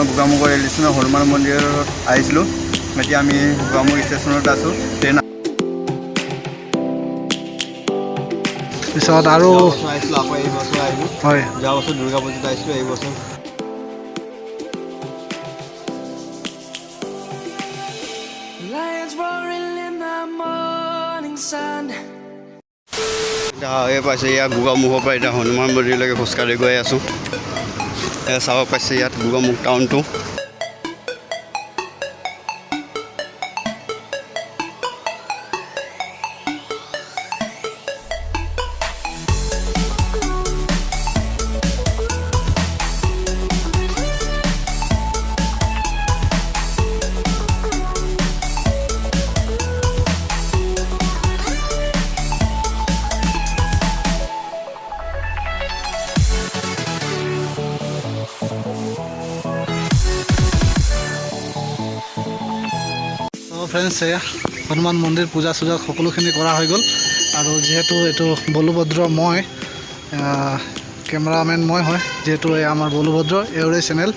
ষ্টেচনৰ, গোগামুখৰ ৰেল ষ্টেচনৰ হনুমান মন্দিৰত আহিছিলোঁ। এতিয়া আমি গোগামুখ ষ্টেচনত আছোঁ। ট্ৰেইন পিছত আৰু যোৱা বছৰ আহিছিলোঁ, আকৌ এই বছৰ আহিলোঁ। যোৱা বছৰ দুৰ্গা পূজাত আহিছিলোঁ, এই বছৰ Lions roaring in the morning sun. এতিয়া এই পাইছে ইয়াত গোগামুখৰ পৰা এতিয়া হনুমান মন্দিৰলৈকে খোজকাঢ়ি গৈ আছোঁ। এয়া চাব পাইছে ইয়াত গোগামুখ টাউনটো। ফ্ৰেণ্ডছ, এয়া হনুমান মন্দিৰ পূজা চূজা সকলোখিনি কৰা হৈ গ'ল। আৰু যিহেতু এইটো বলোভদ্ৰ, মই কেমেৰামেন মই হয়, যিহেতু এই আমাৰ বলোভদ্ৰ এওঁৰে চেনেল।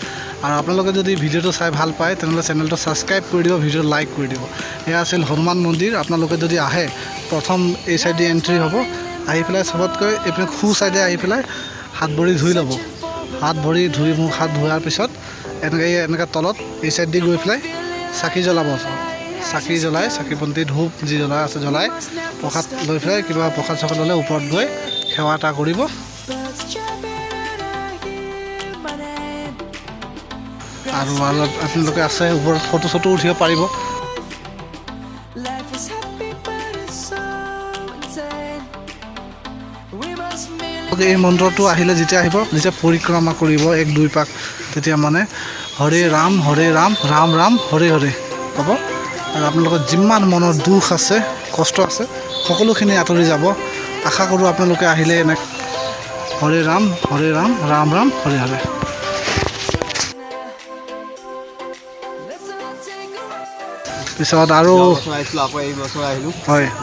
আৰু আপোনালোকে যদি ভিডিঅ'টো চাই ভাল পায়, তেনেহ'লে চেনেলটো ছাবস্ক্ৰাইব কৰি দিব, ভিডিঅ'টো লাইক কৰি দিব। এয়া আছিল হনুমান মন্দিৰ। আপোনালোকে যদি আহে, প্ৰথম এই চাইডে এণ্ট্ৰি হ'ব। আহি পেলাই চবতকৈ এইপিনে সোঁ চাইডে আহি পেলাই হাত ভৰি ধুই ল'ব। হাত ভৰি ধুই, মুখ হাত ধোৱাৰ পিছত এনেকৈ তলত এই চাইড দি গৈ পেলাই চাকি জ্বলাব। চাকি জ্বলাই, চাকি বন্তি ধূপ যি জ্বলাই আছে জ্বলাই, প্ৰসাদ লৈ পেলাই, কিবা প্ৰসাদ চসাদ ল'লে ওপৰত গৈ সেৱা এটা কৰিব। Birds chirping and I hear my name. আৰু আৰু আপোনালোকে আছে ওপৰত ফটো চটো উঠিব পাৰিব। Life is happy, but it's so insane. We must merely এই মন্ত্ৰটো আহিলে, যেতিয়া আহিব, যেতিয়া পৰিক্ৰমা কৰিব এক দুই পাক, তেতিয়া মানে "হৰে ৰাম হৰে ৰাম ৰাম ৰাম হৰে হৰে" ক'ব আৰু আপোনালোকৰ যিমান মনৰ দুখ আছে, কষ্ট আছে, সকলোখিনি আঁতৰি যাব। আশা কৰোঁ আপোনালোকে আহিলে এনে হৰে ৰাম হৰে ৰাম ৰাম ৰাম হৰে হৰে। Let's all take a পিছত আৰু যোৱা বছৰ আহিছিলোঁ, আকৌ এই বছৰ আহিলোঁ।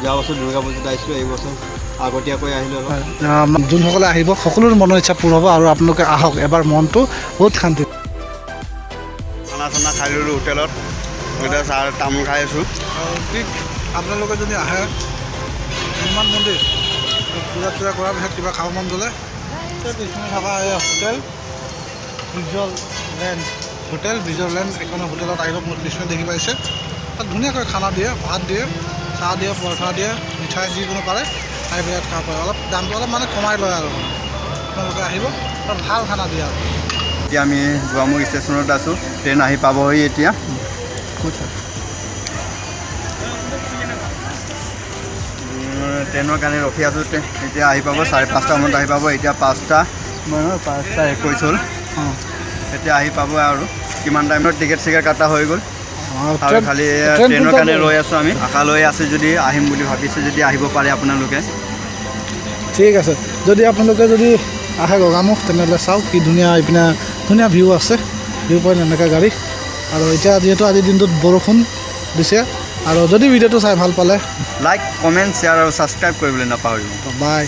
যোৱা বছৰ দুৰ্গা পূজাত আহিছিলোঁ, এই বছৰ আগতীয়াকৈ আহিলোঁ অলপ। হয়। যোনসকলে আহিব, সকলোৰে মনৰ ইচ্ছা পূৰ হ'ব। আৰু আপোনালোকে আহক এবাৰ, মনটো বহুত শান্তি। খানা চানা খাই ল'লোঁ হোটেলত। এতিয়া চাহ তামোল খাই আছোঁ। আৰু ঠিক আপোনালোকে যদি আহে হনুমান মন্দিৰ পূজা চূজা কৰাৰ পিছত কিবা খাব মন গ'লে, পিছপিনে থকা এই হোটেল বিজল লেণ্ড, হোটেল বিজল লেণ্ড, এইখন হোটেলত আহিব। মোৰ পিছপিনে দেখি পাইছে, তাত ধুনীয়াকৈ খানা দিয়ে, ভাত দিয়ে, চাহ দিয়ে, পৰঠা দিয়ে, মিঠাই যিকোনো পাৰে, আহি পেলাই ইয়াত খাব পাৰে। অলপ দামটো অলপ মানে কমাই লয়। আৰু আপোনালোকে আহিব, তাত ভাল খানা দিয়ে। আৰু এতিয়া আমি গোগামুখ ষ্টেচনত আছোঁ। ট্ৰেইন আহি পাবহি এতিয়া। ট্ৰেইনৰ কাৰণে ৰখি আছোঁ। এতিয়া আহি পাব, 5:30মানত আহি পাব। এতিয়া 5টা মানে 5টা 21 হ'ল। এতিয়া আহি পাব আৰু কিমান টাইমত। টিকেট চিকেট কাটা হৈ গ'ল আৰু খালি ট্ৰেইনৰ কাৰণে ৰৈ আছোঁ আমি। আশা লৈ আছোঁ, যদি আহিম বুলি ভাবিছে যদি আহিব পাৰে আপোনালোকে। ঠিক আছে। যদি আপোনালোকে যদি আহে গোগামুখ, তেনেহ'লে চাওক কি ধুনীয়া এইপিনে ধুনীয়া ভিউ আছে, ভিউ পইণ্ট, এনেকুৱা গাড়ী। আৰু এতিয়া যিহেতু আজিৰ দিনটোত বৰষুণ দিছে, আৰু যদি ভিডিঅ'টো চাই ভাল পালে লাইক, কমেণ্ট, শ্বেয়াৰ আৰু ছাবস্ক্ৰাইব কৰিবলৈ নাপাহৰিব। বাই।